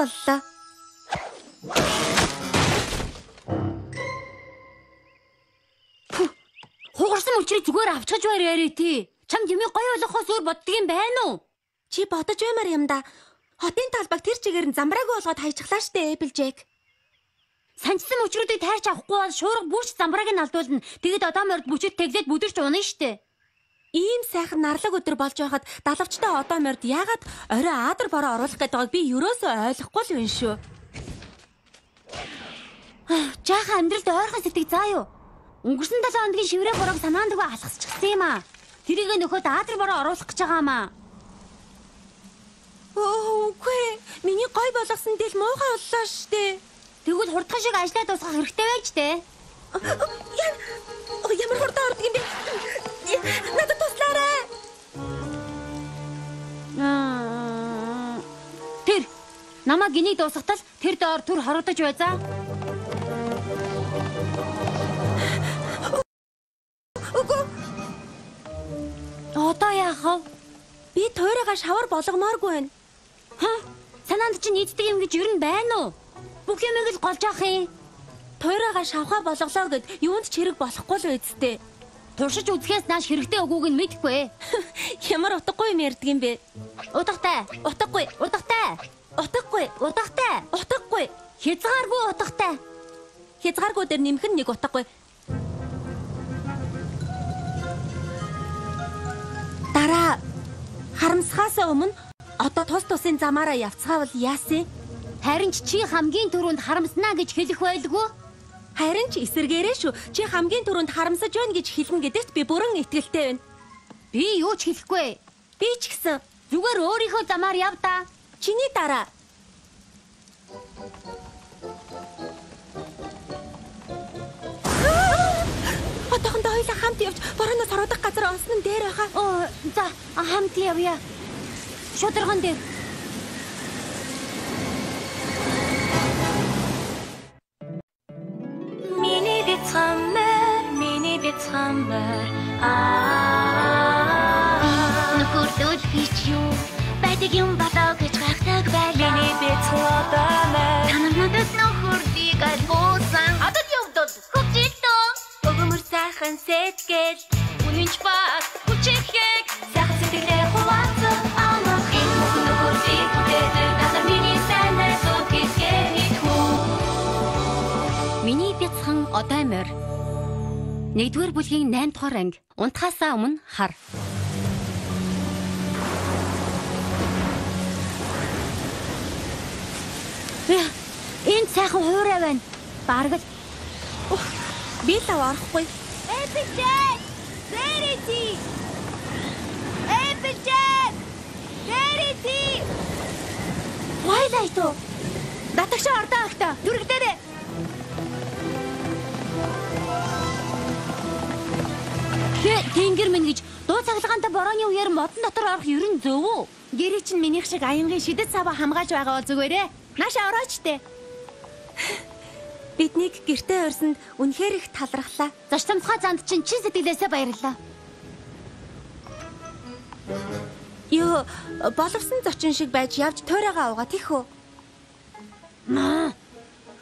оллоо. Хугарсан мөчрийг зүгээр авчгаж байр Rarity. Чамд юмыг гоё болгохоос өөр боддөг юм байна уу? Чи бодож баймаар юм да. Хотын талбайг тэр чигээр нь замбраагүй болгоод хайчихлаа штэ, Applejack. Санчсан мөчрүүдийг тайрч авахгүй бол шуурга бүрч замбрааг нь алдуулна. Тэгэд одоо морд бүчид тэглээд бүдэрч унана штэ. Ийм сайхан нарлаг өдөр болж байхад далавчтай одоо морд яагаад орой аадар бороо оруулах гээд байгааг би ерөөсөө ойлгохгүй л байна шүү. Жаахан амьдралд ойрхон сэтгэх заа юу? Өнгөрсөн 7 хоногийн шиврээ бороог санаандгүй алхасчихсан юм аа. Тэрийг нөхөд аадар бороо оруулах гэж байгаа юм аа. Өө, үгүй. Миний гой болгосон дэл муухай боллоо штэ. Тэгвэл хурдхан шиг ажлаа дуусгах хэрэгтэй байж тээ. Ямар хурдан ордог юм бэ? Надад туслаарай. Тэр намайг энийг дуусгатал тэр доор түр хорогдож бай заа. Үгүй. Одоо яах вэ? Би тойроо шавар болгомооргүй байна. Ха? Санаанд чинь нийцдэг юм гэж ер нь байна уу? Бүх юмыг л голж авах юм. Тойроо шавхаа болголоо гэд юунд ч хэрэг болохгүй л үсттэй. Туршиж үзэхээс нааш хэрэгтэй үгүйг нь мэдэхгүй. Ямар утгагүй юм ярьдаг юм бэ? Утгатай. Утгагүй. Утгатай. Утгагүй. Утгатай. Утгагүй. Хязгааргүй утгатай. Хязгааргүй дээр нэмэх нь нэг утгагүй. Дараа харамсахаас өмнө одоо тус тусын замаараа явцгаавал яасан? Харин ч чи хамгийн түрүүнд харамснаа гэж хэлэх байлгүй. Харин ч эсэргээрээ шүү. Чи хамгийн түрүүнд харамсаж байна гэж хэлнэ гэдэгт би бүрэн итгэлтэй байна. Би юу ч хэлэхгүй. Би ч гэсэн зүгээр өөрийнхөө замаар яв да. Чиний дараа. Одоохондоо хоёулаа хамт явж борооноос хорогдох газар олсон нь дээр байхаа. Оо, за хамт явъя. Шударган дээр. Миний бяцхан миний бяцхан аа нөхөрдөл би ч юу байдаг юм болоо гэж гайхдаг байлаа. Миний бяцхан одоо мэр та нар надад нөхөрдийг албуусан. Адад явдал хөгжилтөө өгөмөр сайхан сэтгэл үнэнч ба хүчрэхэг сайхан сэтгэлээ хуваалцах амах энэ бүхэн нөхөрдийг бүтээдэг надад миний сайн найзууд гэдгээ мэдхүү. Миний бяцхан одоо морь. 1-р бүлгийн 8 дугаар анги. Унтахаасаа өмнө хар. Энд сайхан хуурай байна. Бараг л би л орохгүй. Applejack! Rarity! Applejack! Rarity! Twilight уу? Натагшаа ордоо агта. Дүрэг дээрээ. Тэнгэр минь гэж дуу цахилгаантай борооны үеэр модон дотор орох ер нь зөв үү? Гэрээ чинь минийх шиг аянгийн шидэт саваа хамгаалж байгаа бол зүгээрээ. Наашаа орооч тээ. Биднийг гэртээ урьсанд үнэхээр их талархлаа. Зочламсгай занд чинь чин сэтгэлээсээ баярлалаа. Йоо, боловсон зочин шиг байж явж тойрогоо авгаа тийх үү? Маа.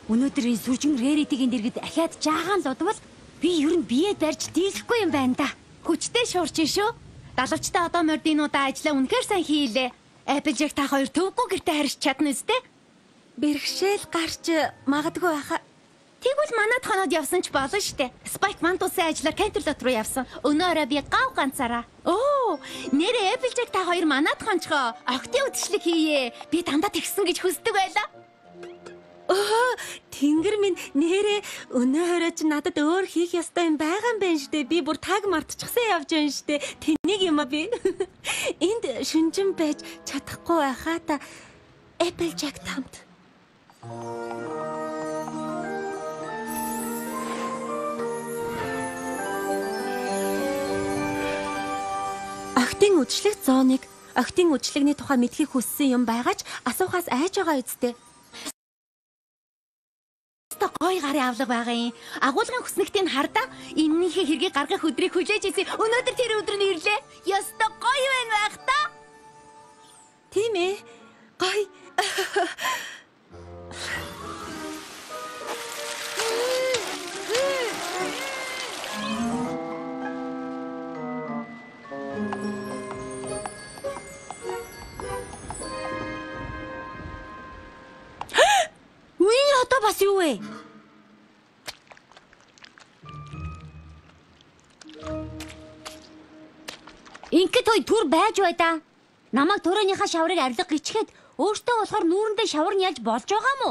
Өнөөдөр энэ сүржин Rarity-гийн дэргэд ахиад жаахан лудвал би ер нь бие барьж дийлэхгүй юм байна да. Хүчтэй шуурч шүү. Далавчтай одоо мордын удаа ажлаа үнэхээр сайн хийлээ. Applejack та хоёр төвгүй гэртээ харьж чадна үстэй. Бэрхшээл гарч магадгүй байхаа. Тэгвэл манад хоноод явсан ч болно штэ. Spike манд улсын ажлаар Canterlot руу явсан. Өнөө орой би гав ганцаараа. Оо, нэрээ Applejack та хоёр манад хонцгоо. Охтын үдшилэг хийе. Би дандаа тэгсэн гэж хүсдэг байлаа. Оо, тэнгэр минь нэрээ өнөө хорой чи надад өөр хийх ёстой юм байгаа юм байна штэ. Би бүр таг мартчихсан явж байна штэ. Тэнийг юм а би. Энд шүнжин байж чадахгүй байхаа та Applejack тамт. Охтын үдшилэг зооныг охтын үдшилэгний тухай мэдхийг хүссэн юм байгаа ч асуухаас айж байгаа үсттэй. Гой гарын авлага байгаа юм. Агуулгын хүснэгтийг хардаа энэнийхээ хэргийг гаргах өдрийг хүлээж исэн. Өнөөдөр тэр өдөр нь ирлээ. Ёстой гоё байна байх та. Тийм ээ. Гоё. бас юу вэ? Ингээд той түр байж бай да. Намайг төрэөнийхөө шаврыг арилга гिचхэд өөртөө болохоор нүүрэндээ шавар нь ялж болж байгаа мó?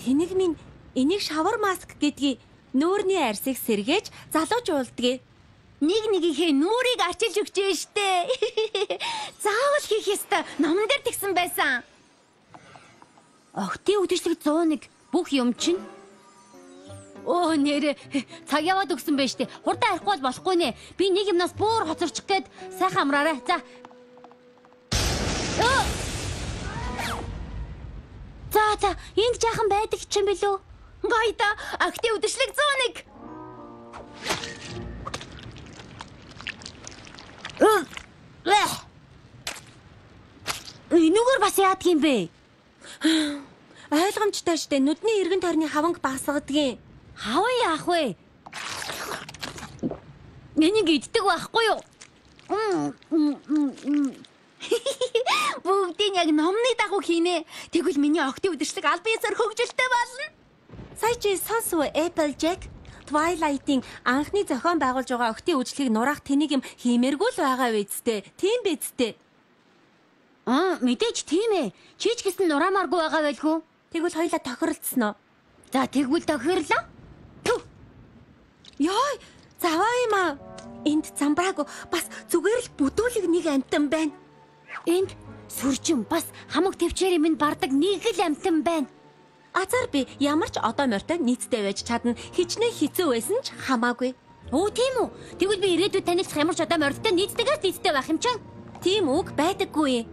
Тэнэг минь энийг шавар маск гэдгийг нүүрний арьсыг сэргээж залуужуулдгийг. Нэг нэгийнхээ нүүрийг арчилж өгчээ штэ. Заавал хийх ёстой. Номон дээр тэгсэн байсан. Охтын үдшилэг 101 бүх юм чинь. Оо нэрэ цаг яваад өгсөн байж тээ. Хурдан арихгүй бол болохгүй нэ. Би нэг юмнаас бүр хоцорчих гээд сайхан амраарай. За. За за энд жаахан байдаг ч юм билүү? Гоё да. Охтын үдшилэг 101. Энүүгээр бас яадаг юм бэ? Ойлгомжтой штэ. Нүдний эргэн тойрны хаванг багасгадгийн. Хаван яах вэ? Энийг иддэг байхгүй юу? Бүгдийг яг номны дагуу хийнэ. Тэгвэл миний охтын үдшилэг албан ёсоор хөгжилтэй болно. Сая чи сонсов Applejack Twilight-ийн анхны зохион байгуулж байгаа охтын үдшилгийг нураах тэнийг юм хиймээргүй л байгаа үсттэй. Тийм биз дээ. Аа, мэдээж тийм ээ. Чи ч гэсэн нураамааргүй байгаа байлгүй. Тэгвэл хоёлаа тохиролцсон уу? За, тэгвэл тохирлоо. Тү. Йой, заваа юм аа. Энд замбраагүй бас зүгээр л бүдүүлэг нэг амтан байна. Энд сүржин бас хамаг төвчээр минь бардаг нэг л амтан байна. Азар би ямар ч одоо морьтой нийцтэй байж чадна. Хичнээн хэцүү байсан ч хамаагүй. Өө тийм үү? Тэгвэл би ирээдүйд танилцах ямар ч одоо морьтой нийцтэйгээс нийцтэй байх юм чинь. Тийм үг байдаггүй.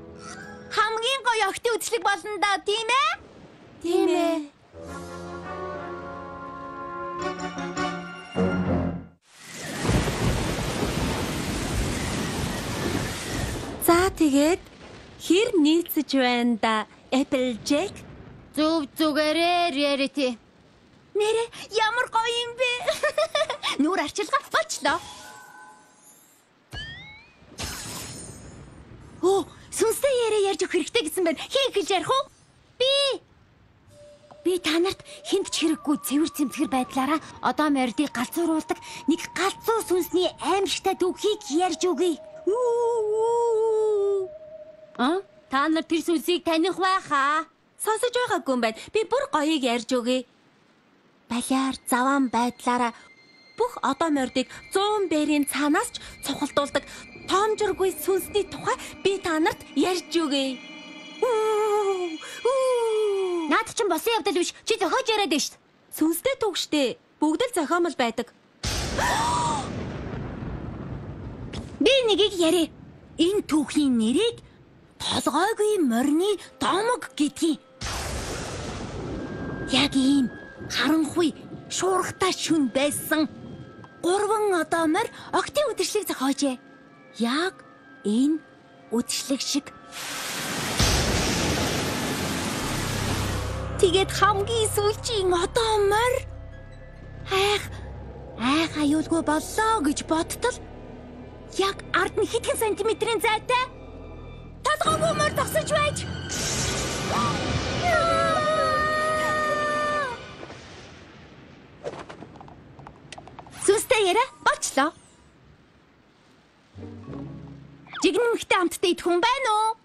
Хамгийн гоё охтын үдшилэг болно да, тийм ээ? Тийм ээ. За тэгээд хэр нийцэж байна да, Applejack? Зөв зүгээрээ Rarity. Нэрэ ямар гоё юм бэ? Нүур арчилгаа болчлоо. Оо, сүнстэй яриа ярьж өгөх хэрэгтэй гэсэн байна. Хин эхэлж ярих уу? Би та нарт хинт ч хэрэггүй цэвэр цэмцгэр байдлаараа одоо мордыг галзууруулдаг нэг галзуу сүнсний аимшигтай түүхийг ярьж өгье. А? Та нар тэр сүнсийг таних байхаа. Сонсож байгаагүй юм байна. Би бүр гоёыг ярьж өгье. Балиар заваан байдлаараа бүх одоо мордыг 100 бэрийн цаанаас ч цухалдуулдаг тоомжиргүй сүнсний тухай би та нарт ярьж өгье. Наад чинь босон явдал биш. Чи зохиож яриад байна шүү дээ. Сүнстэй түүхштэй. Бүгд л зохиомол байдаг. Би нэгийг яриа. Энэ түүхийн нэрийг толгойгүй морины домог гэдгийг. Яг ийм харанхуй шуургатай шүн байсан. 3 одоо морь охтын үдшилэг зохиожээ. Яг энэ үдшилэг шиг. Тэгээд хамгийн сүүлчийн одоо морь айх аюулгүй боллоо гэж бодтол яг ард нь хэдхэн сантиметрийн зайтай толгойгүй морь зогсож байж. Сүнстэй яриа болчлоо. Жигнэмхтэй амттай идэх хүн байна уу?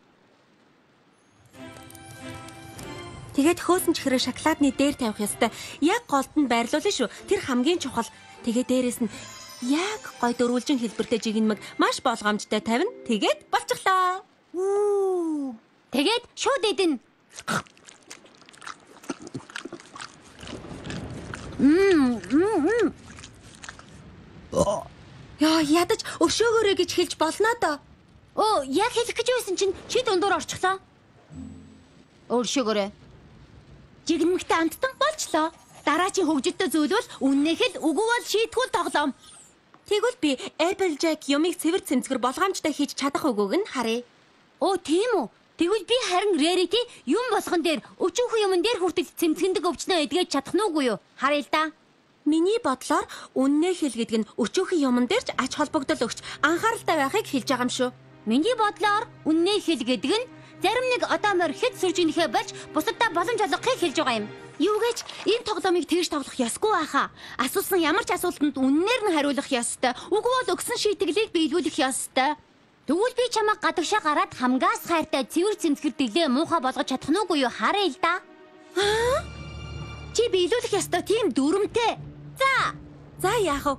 Тэгээд хөөсөн чихрээ шоколадны дээр тавих ёстой. Яг голд нь байрлуулна шүү. Тэр хамгийн чухал. Тэгээд дээрэс нь яг гой дөрвөлжин хэлбэртэй жигнэмэг маш болгоомжтой тавина. Тэгээд болчихлоо. Тэгээд шууд идэнэ. Яа, ядаж өршөөгөөрэй гэж хэлж болно доо. Оо, яг хэлэх гэж байсан чинь чи дундуур орчихлоо. Өршөөгөөрэй. Жигнэмэгтэй амттан болчлоо. Дараачийн хөгжилтэй зүйл бол үннээ хэл, үгүй бол шийтгүүл тоглоом. Тэгвэл би Applejack юмыг цэвэр цэмцгэр болгоомжтой хийж чадах үгүйг нь харъя. Оо, тийм үү? Тэгвэл би харин Rarity юм болгон дээр өчүүхэн юмн дээр хүртэл цэмцгэндэг өвчнөө эдгэж чадах нь үгүй юу? Харъя л да. Миний бодлоор үннээ хэл гэдэг нь өчүүхэн юмн дээр ч ач холбогдол өгч анхааралтай байхыг хэлж байгаа юм шүү. Миний бодлоор үннээ хэл гэдэг нь зарим нэг одоо морь хэд сүржинхээ болж бусаддаа боломж олгохыг хэлж байгаа юм. Юу гэж энэ тоглоомыг тэгж тоглох ёсгүй байхаа. Асуусан ямар ч асуултанд үннээр нь хариулах ёстой. Үгүй бол өгсөн шийтгэлийг биелүүлэх ёстой. Тэгвэл би чамайг гадагшаа гараад хамгаас хайртай цэвэр цэмцгэр дэлээ муухай болгож чадах нь үгүй юу? Харъя л да. Аа? Чи биелүүлэх ёстой тийм дүрмтэй. За. За яах вэ?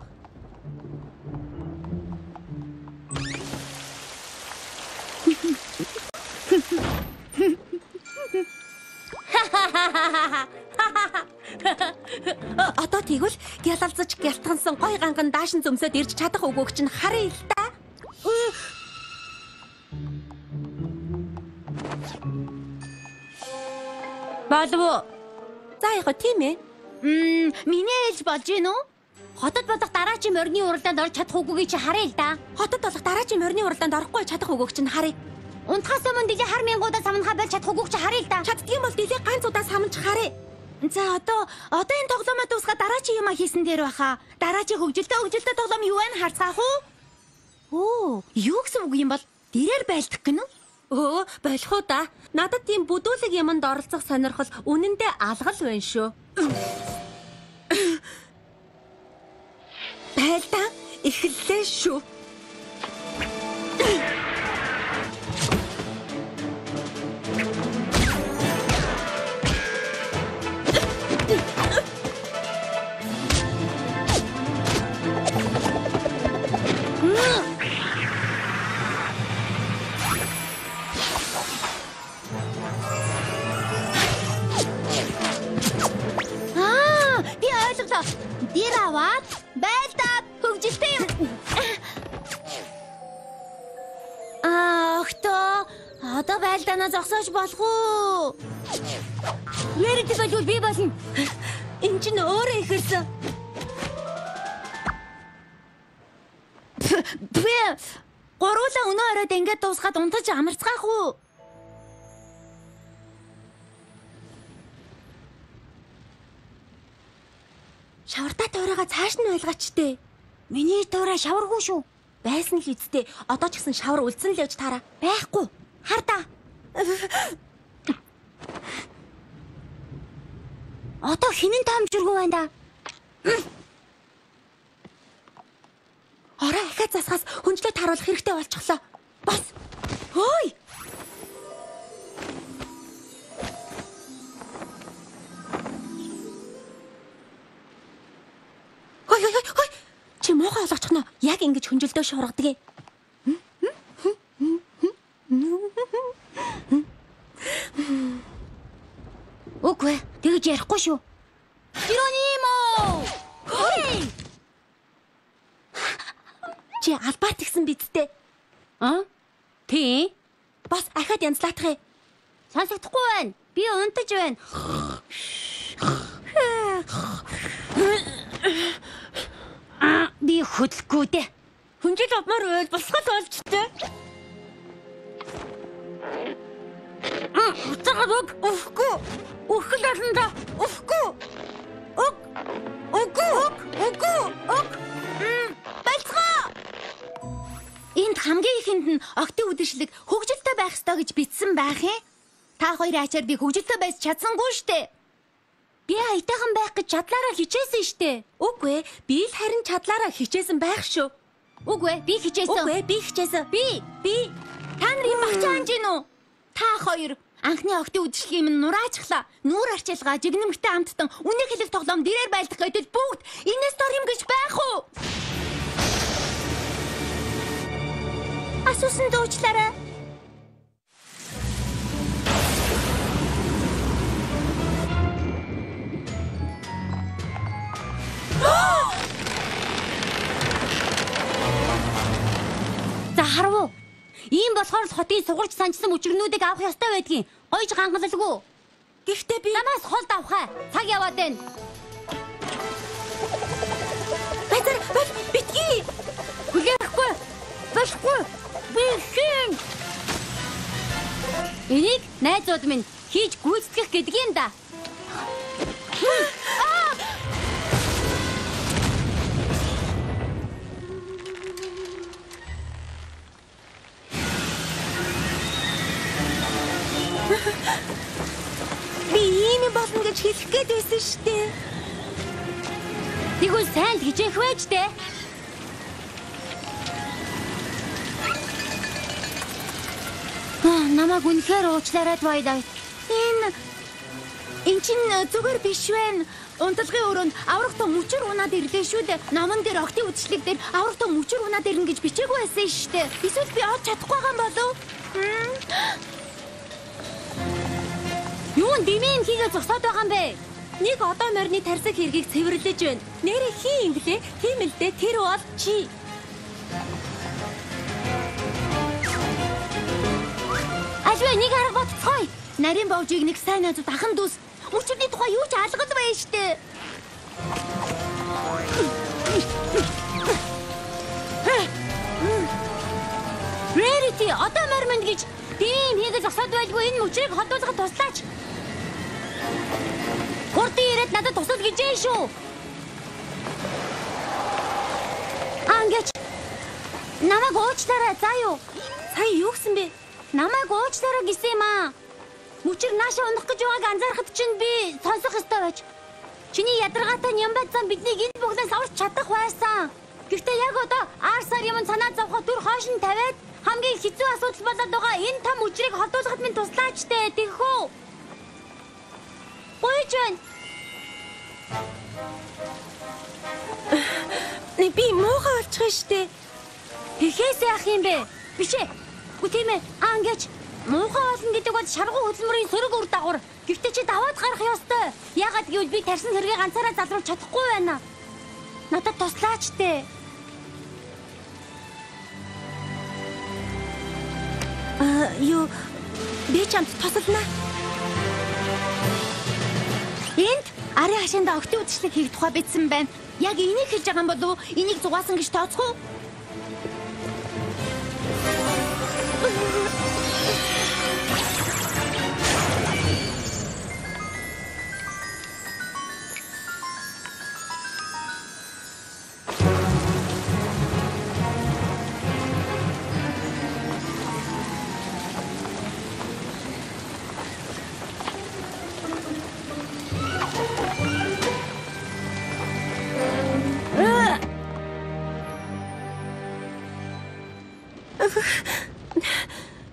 Одоо тэгвэл гялалзаж гялтгансан гой ганган даашин зөмсөд ирж чадах үгүйг чинь харъя л да. Болов уу? За яг тийм ээ. Миний ээлж болж гин үү? Хотод болох дараачийн морины уралдаанд орж чадах үгүйг чи харъя л да. Хотод болох дараачийн морины уралдаанд орохгүй чадах үгүйг чинь харъя. Унтахаас өмнө дэлээ хар мянгуудаа самнахаа болж чадах үгүйг чи харъя л да. Чаддгийн бол дэлээ ганц удаа самж харъя. За одоо энэ тоглоомоо дуусгаад дараачийн юма хийсэн дээр баха. Дараачийн хөгжилтэй тоглоом юу вэ харцгаах уу? Оо, юу гэсэн үг юм бол дээрээр байлдах гэнэ үү? Өө, болох уу да. Надад тийм бүдүүлэг юмд оролцох сонирхол үнэндээ алгал байна шүү. Байлдаан эхэллээ шүү. Аа, би ойлголоо. Дэр аваад байлдаад хөгжилтэй юм. Аа, огтоо одоо байлдаанаа зогсоож болох уу? Мэрэгдэл болвол би болно. Энд чинь өөрөө ихэрсэн. Би гуруулаа өнөө оройд ингээд дуусгаад унтаж амарцгаах уу? Шавартаа туурайгаа цааш нь байлгаач тээ. Миний туурай шаваргүй шүү. Байсан л үсттэй. Одоо ч гэсэн шавар үлдсэн л явж таараа. Байхгүй. Хар да. Одоо хинэн таамжиргүй байна да. Орой ахиад засахаас хүнжлээ тааруулах хэрэгтэй болчихлоо. Бас. Хөөй. Хой хой хой хой. Чи муухай олгочихно. Яг ингэж хүнжилдөө шуургадаг. Үгүй, тэгж ярихгүй шүү. Жиронимо. Хөөй. Чи албаар тэгсэн биз дээ. А? Тий. Бас ахиад янзлаатах юм. Сонсогдохгүй байна. Би унтаж байна. Би хөдлөхгүй дээ. Хүнжил авмаар байл босгол болж тээ. Уцаагаад өг. Үхгүй. Үхэл болно да. Үхгүй. Өг. Үгүй. Өг. Үгүй. Өг. Болцгоо. Энд хамгийн ихэнд нь октын үдшилэг хөгжилтэй байх ёстой гэж бичсэн байх юм. Та хоёрын ачаар би хөгжилтэй байж чадсангүй штэ. Би аятайхан байх гэж чадлаараа хичээсэн штэ. Үгүй ээ, би л харин чадлаараа хичээсэн байх шүү. Үгүй ээ, би хичээсэн. Үгүй ээ, би хичээсэн. Би Та нарын багчаа анж гин үү? Та хоёр анхны октын үдшилгийн минь нураачихлаа. Нүүр арчилгаа, жигнэмгтэй амттан, үнэ хэлэх тоглоом дээрээр байлдах гэдэл бүгд энэс дор юм гэж байх уу? Асуусан дуучлаарай. За харав уу? Ийм болохоор л хотын сугарч санчсан мөчрнүүдийг авах ёстой байдгийн. Гойж гангалалгүй. Гэхдээ би намаас холд авах. Цаг яваад байна. Байцаар бол битгий. Хүлээхгүй. Болохгүй. Би хийн. Энийг найзууд минь хийж гүйцэтгэх гэдэг юм да. Би ийм юм болно гэж хэлэх гээд байсан шүү дээ. Тэгвэл сайн л хичээх байж дээ. Намайг үнэхээр уучлаарай Twilight. Энэ чинь зүгээр биш байна. Унтлагын өрөөнд аврах том мөчөр унаад ирлээ шүү дээ. Номон дээр октын үдшилэг дээр аврах том мөчөр унаад ирнэ гэж бичээгүй байсан шүү дээ. Эсвэл би олж чадахгүй байгаа юм болов? Юу дэмий юм хийгээ зогсоод байгаа юм бэ? Нэг одоо морины тарсаг хэргийг цэвэрлэж байна. Нэрээ хин юм блэ? Тийм л дээ, тэр бол чи. Альвэ нэг арга бодцгоё. Нарийн бовжийг нэг сайн найзууд ахан дүүс мөчөрний тухай юу ч алгал байна штэ. Rarity одоо мормонд гэж тийм хийгээ зогсоод байлгүй энэ мөчрийг холдуулахад туслаач. Хурдан ирээд надад тусал гэжээ шүү. Ангич намайг уучлаарай заа юу? Сая юу гэсэн бэ? Намайг уучлаарай гэсэн юм аа. Мөчөр наашаа унах гэж байгааг анзаарахад чинь би сонсох ёстой байж. Чиний ядаргаатай нямбай зам биднийг энэ бүхнээс аварч чадах байсан. Гэхдээ яг одоо ар сар юм санаа зовхоо түр хойш нь тавиад хамгийн хэцүү асуудал болоод байгаа энэ том мөчрийг холдуулахад минь туслаач дээ. Тэгэх үү? Гуйж байна. Би муухай болчих нь штэ. Тэгэхээс яах юм бэ? Биш ээ. Үгүй тийм ээ. Аа ингэж муухай болно гэдэг бол шаргуу хөдөлмөрийн сөрөг үр дагавар. Гэхдээ чи даваад гарах ёстой. Яагаад гэвэл би тарсан хэргийг ганцаараа залруулж чадахгүй байна. Надад туслаач дээ. Юу би чамд туслана. Энд арын хашаанд октын үдшилэг хийх тухай бичсэн байна. Яг энийг хэлж байгаа юм болов уу? Энийг зугаасан гэж тооцох уу?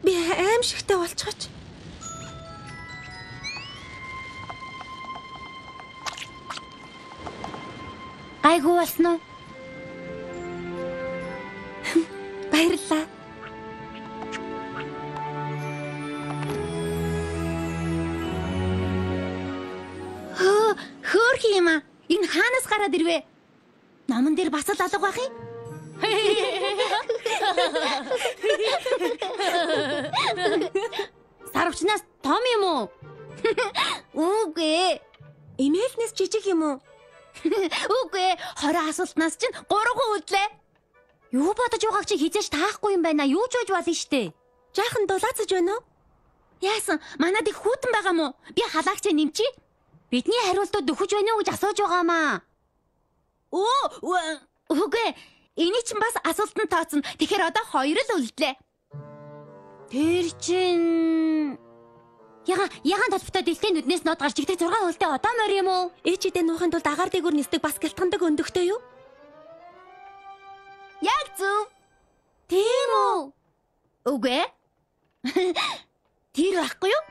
Би аимшигтай болчихоч. Гайгүй болсон уу? Баярлалаа. Хөөрхөн юм аа. Энэ хаанаас гараад ирвэ? Номон дээр бас л алга байх юм. Сарвчнаас том юм уу? Үгүй. Имэйлнээс жижиг юм уу? Үгүй. 20 асуултнаас чинь 3 үлдлээ. Юу бодож байгааг чи хизээч таахгүй юм байна. Юу ч байж болно штэ. Жаахан дулаацаж байна уу? Яасан? Манад их хүүтэн байгаа мó? Би халаагчаа нэмчи. Бидний хариултууд нөхөж байна уу гэж асууж байгаамаа. Оо, үгүй. Эний чинь бас асуултанд тооцно. Тэгэхээр одоо 2 л үлдлээ. Тэр чинь ягаан толботой дэлтэй нүднээс нод гарч игдэг 6 хөлтэй одоо морь юм уу? Ээжидээ нуухын тулд агаар дээгүүр нисдэг бас гялтгандаг өндөгтэй юу? Яг зөв. Тийм үү? Үгүй. Тэр байхгүй юу?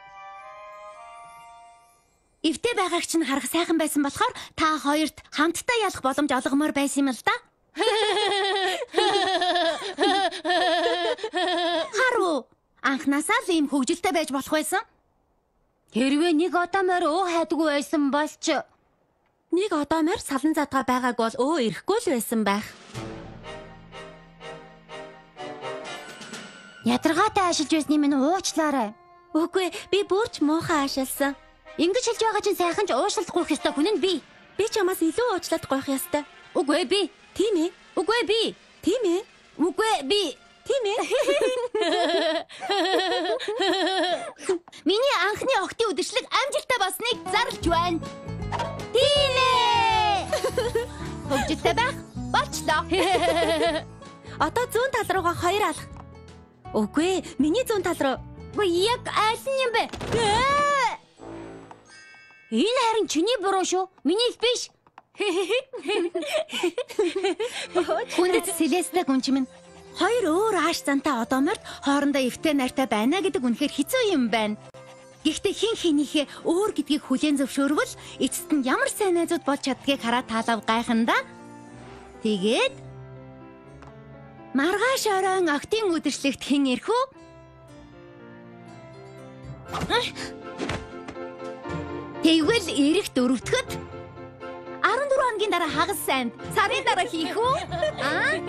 Эвтэй байгааг чинь харах сайхан байсан болохоор та хоёрт хамтдаа ялах боломж олгомоор байсан юм л да. Харуу. Анхнаасаа л ийм хөгжилтэй байж болох байсан. Хэрвээ нэг одоо морь өө хайдгүй байсан бол ч нэг одоо морь салан задгаа байгааг бол өө ирэхгүй л байсан байх. Ядаргаатай ашилж байсны минь уучлаарай. Үгүй, би бүрч муухай ашилсан. Ингэж хэлж байгаа чинь сайхан ч уушлалт гуйх ёстой хүн нь би. Би чамаас илүү уучлалт гуйх ёстой. Үгүй би. Тийм ээ. Үгүй би. Тийм ээ. Үгүй би. Тийм ээ. Миний анхны охтын үдшилэг амжилттай болсныг зарлж байна. Тийм ээ. Хөгжилтэй байх болчлоо. Одоо зүүн тал руугаа хоёр алах. Үгүй, миний зүүн тал руу. Үгүй яг аль нь юм бэ? Энэ харин чиний буруу шүү. Миний биш. Хүндэт Селеста гүнж минь. Хоёр өөр ааш зантай одооморд хоорондоо эвтэй найртай байна гэдэг үнэхээр хэцүү юм байна. Гэхдээ хин хинийхээ өөр гэдгийг хүлээн зөвшөөрвөл эцэст нь ямар сайн найзууд болж чаддгийг хараад таалав гайхан да. Тэгээд маргааш оройн октын үдшилтэд хэн ирэх үү? Тэгвэл ирэх дөрөвдөхөд 14 хоногийн дараа хагас сайнд сарын дараа хийх үү? Аа?